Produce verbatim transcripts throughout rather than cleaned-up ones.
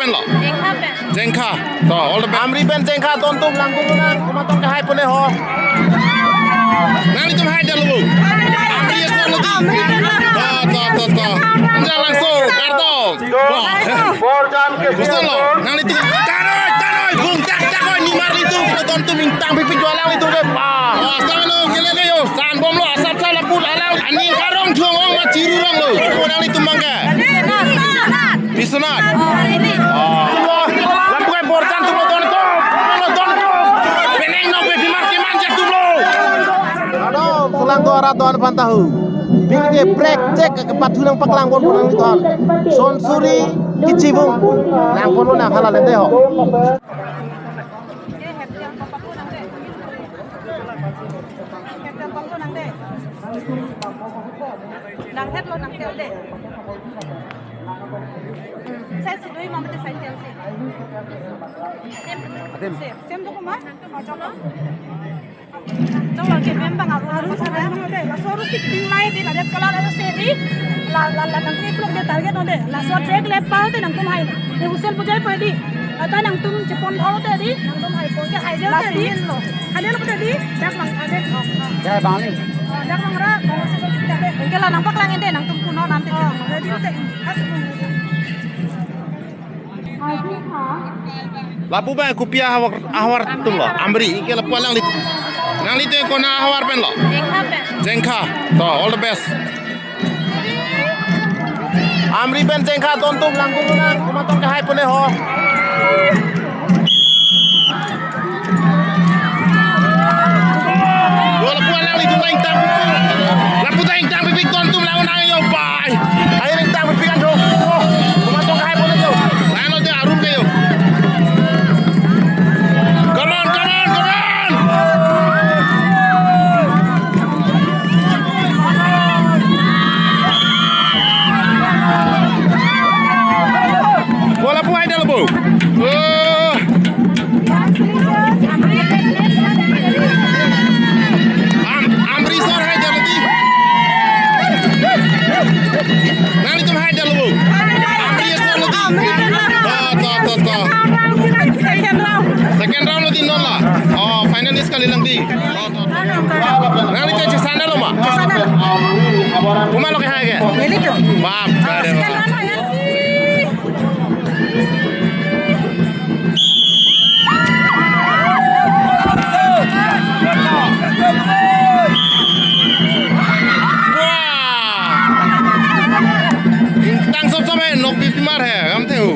Pen lo? Jengkha pen. Jengkha. To, all the best. Amri pen Jengkha don atum langdun nang, komat tong kehai pon-e ho. Nanglitum hai dal bu. Amri asor lo di. Amri pen lo. To, to, to, to. Anjang langso, kardom. Wah. Borjan ke Gusto lo. Nanglitum tanoi, tanoi, bung tak tak oi, nimarlitum, don atum ingtang pipik jualang litum ke. Wah. Wah, sang lo, kele ke yo, san bom lo, asap sa lapu alang, aning karong juang ong ma chiru rong lo. Ko nanglitum bang ke? Biswanath. Oh. Lapu ke Borjan atum lo don atum. Lo don atum. Penang nok pe bimar keman jak atum lo. Ano, selang do arat do-an aphan tahu. Pini ke prek cek ke pathu nangpaklang pon pon nanglitum. Son suri kechibung. Nang pon lo nang hala lende ho. Nang het lo nang tel de. Sai si dui mama de sai tel si. Sem, sem, sem tu kuma? Oh, chalo. Chalo ke mem bang aru aru sana de. Laso aru si pink light de, la red color aru si di. La, la, la nang trick lo de target lo de. Laso track left pa de nangtum hai. Ni husel pujai pa di. Ata nangtum chepon thau te di, nangtum hai pon ke hai del te di. Last minute lo. Hai del te di, dak lang hai del. Jai bangli. Oh, dak lang ra, kong se so kita de. Engke la nangpaklang ende nangtum kuno nante. Oh, ready te. Has pun. Lapu ba kopi ahavar, ahavar atum lo. Amri, engke lapu alangli. Nanglitum kona ahavar pen lo? Jengkha pen. Jengkha. To, all the best. Amri pen Jengkha don atum langdun nang, komat tong kehai pon-e ho. Wala pu alanglitum ta ingtang pipik. Lapu ta ingtang pipik don atum lang nang yo bai. Ayo ingtang pipik an dong. Komat tong kehai pon-e yo. Lain lo te arum ke yo. Come on, come on, come on. Wala pu hai dal bu. Oh. Am, Amri asor hai dal di. Nanglitum hai dal bu. Amri asor lo di. To, to, to, to. Second round. Second round lo di non la. Oh, finalist kali lang di. To, to. Nanglitum chesan dalo ma? Chesan dalo. Komat lo kehai ke? Nelitum. Bap, kare. Second round hai ya. Wah. Ingtang sop sop he, Nokbe Pimar he, kam the ho.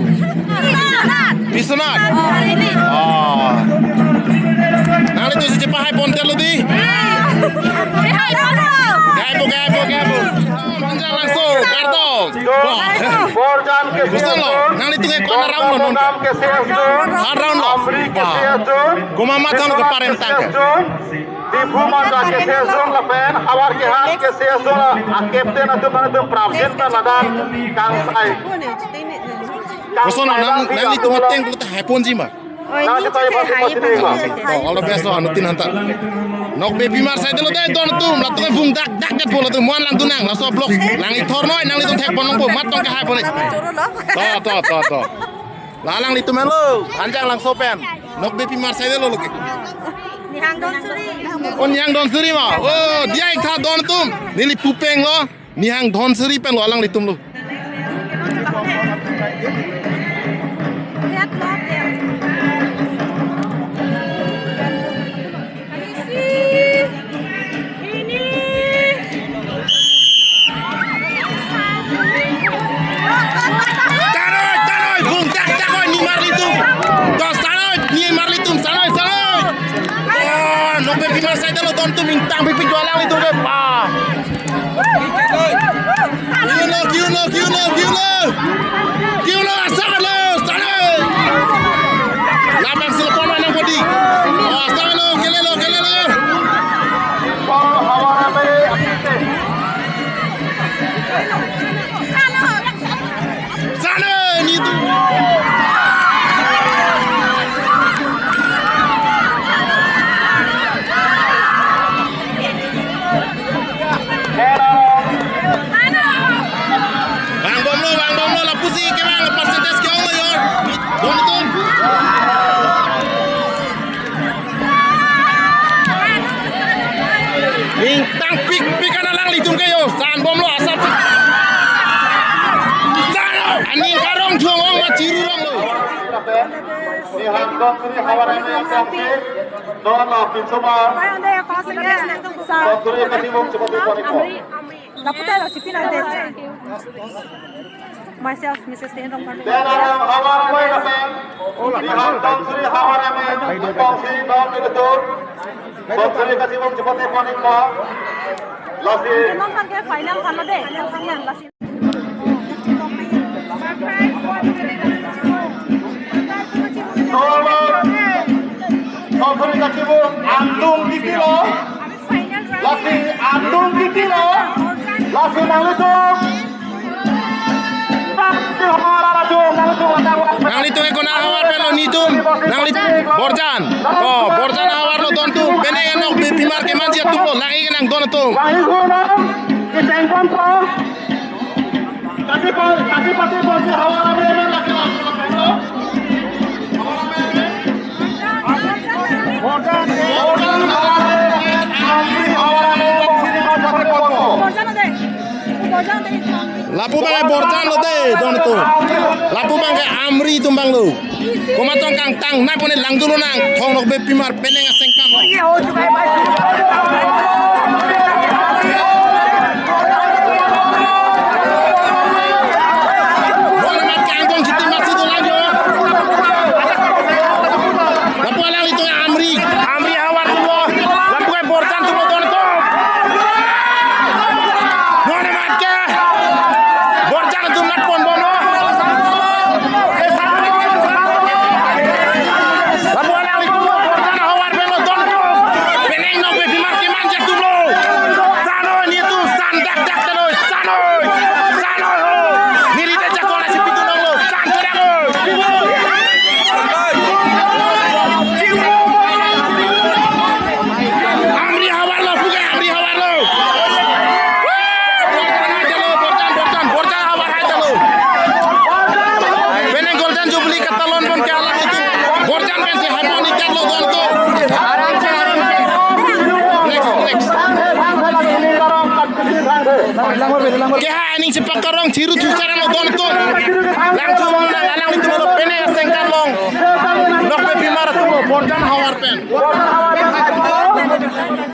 Biswanath. Biswanath. Oh, ini. Oh. Nanglitum si chepa hai pon tel lo di. Hai, hai, hai. Kehai po, kehai po, kehai po. Anjang langso, kardom. Wah. Borjan ke Gusto lo, nanglitum ke kona round lo non? Borjan ke Sehasdun. Third round lo. Amri ke Wah. Sehasdun. Komat ma thang ke parem tang ke. Diphu masa ke Sehasdun lapen ahavar kehang ke Sehasdun la captain atum atum prapjin ta ladak kangsai. Gusto lo, nang, nanglitum ateng pulo ta hai ponji ma? Oi, nang ni kita chekai iba hai pasti pasti ma. Oh, all the best lo, anuttin anta. Nokbe Pimar asai delo de don atum, latum vung dak dak det pulo atum, muan langdun nang, laso block, lang ithor noi, nanglitum thek pon longpo, mat tong kehai pon-e. To, to, to, to. La alanglitum lo, anjang langso pen. Nokbe Pimar asai delo lo ke. Nihang Dhonsuri. Oh, Nihang Dhonsuri ma. Oh, dia ik tha don atum. Neli pupeng lo. Nihang Dhonsuri pen lo alanglitum lo. Tanoi, tanoi, vung tak tak oi, nimarlitum. To tanoi, nimarlitum, tanoi, tanoi. Oh, Nokbe Pimar asai delo don atum ingtang pipik jualang litum ke. Bah. Kiu lo, kiu lo, kiu lo, kiu lo. Kiu lo, asap lo, sana. Labang si lapon manang bodi. Oh, asap lo, kele lo, kele lo. Sana, nitu. Vang bom lo, vang bom lo, lapusi kevang, percentage ke-ong lo, yo. Hangdong suri havar ame yang si, non, ah, pinsoma. Dong suri kachimung chepate pon-ikpo. Lapu ta lo chipin ante. Myself, Missus Tin Rongpharpi. Then, ah, havar ame yang si, di Hangdong suri havar ame yang si, non, itu. Dong suri kachimung chepate pon-ikpo. Lasi. Non kan ke final kan lo de. Final kan lasi. Solo. Solo kachimung, angdung kitilo. Lasi angdung kitilo. Lasi nanglitum. Nanglitum ke konat ahavar pen lo netum. Nanglit Borjan. Oh, Borjan ahavar lo don atum. Penang Nokbe Pimar kemanji atum lo. Lang-ik nangdon atum. Wahyu gunam, iseng pon po. Kati pa, kati pati pati havar ame ame lagi lagi. Borjan havar ame, havar ame, havar ame. Lapu abang ke Borjan lo de, don atum. Lapu abang ke Amri atum abang lo. Komat tong kangtang, nangpone langdun lonang, Thong Nokbe Pimar penang asengkan lo. Bon amat ke angkong chiti masi dolang yo. Lapu alanglitum Amri, Amri havar atum lo. Lapu ke Borjan atum lo don atum. Bon amat ke Borjan atum mat pon bon lo. Lapu alanglitum Borjan ahavar pen lo don atum. Penang Nokbe Pimar kemanji atum lo. Sanoi netum, san dak dak sanoi, sanoi, sanoi ho. Neli de jakong nasi pitu nong lo, san chodak lo. Amri havar lo, puke Amri havar lo. Borjan havar lo, Borjan, Borjan, Borjan havar havar lo. Penang Golden Jubilee katalon pon ke alanglitum Borjan pensi havar ni kat lo don atum. Next, next. Ke ha aning si pakarong chiru thu sarang lo don atum. Langtum nang alanglitum lo penang asengkan long. Nokbe Pimar atum lo Borjan havar pen.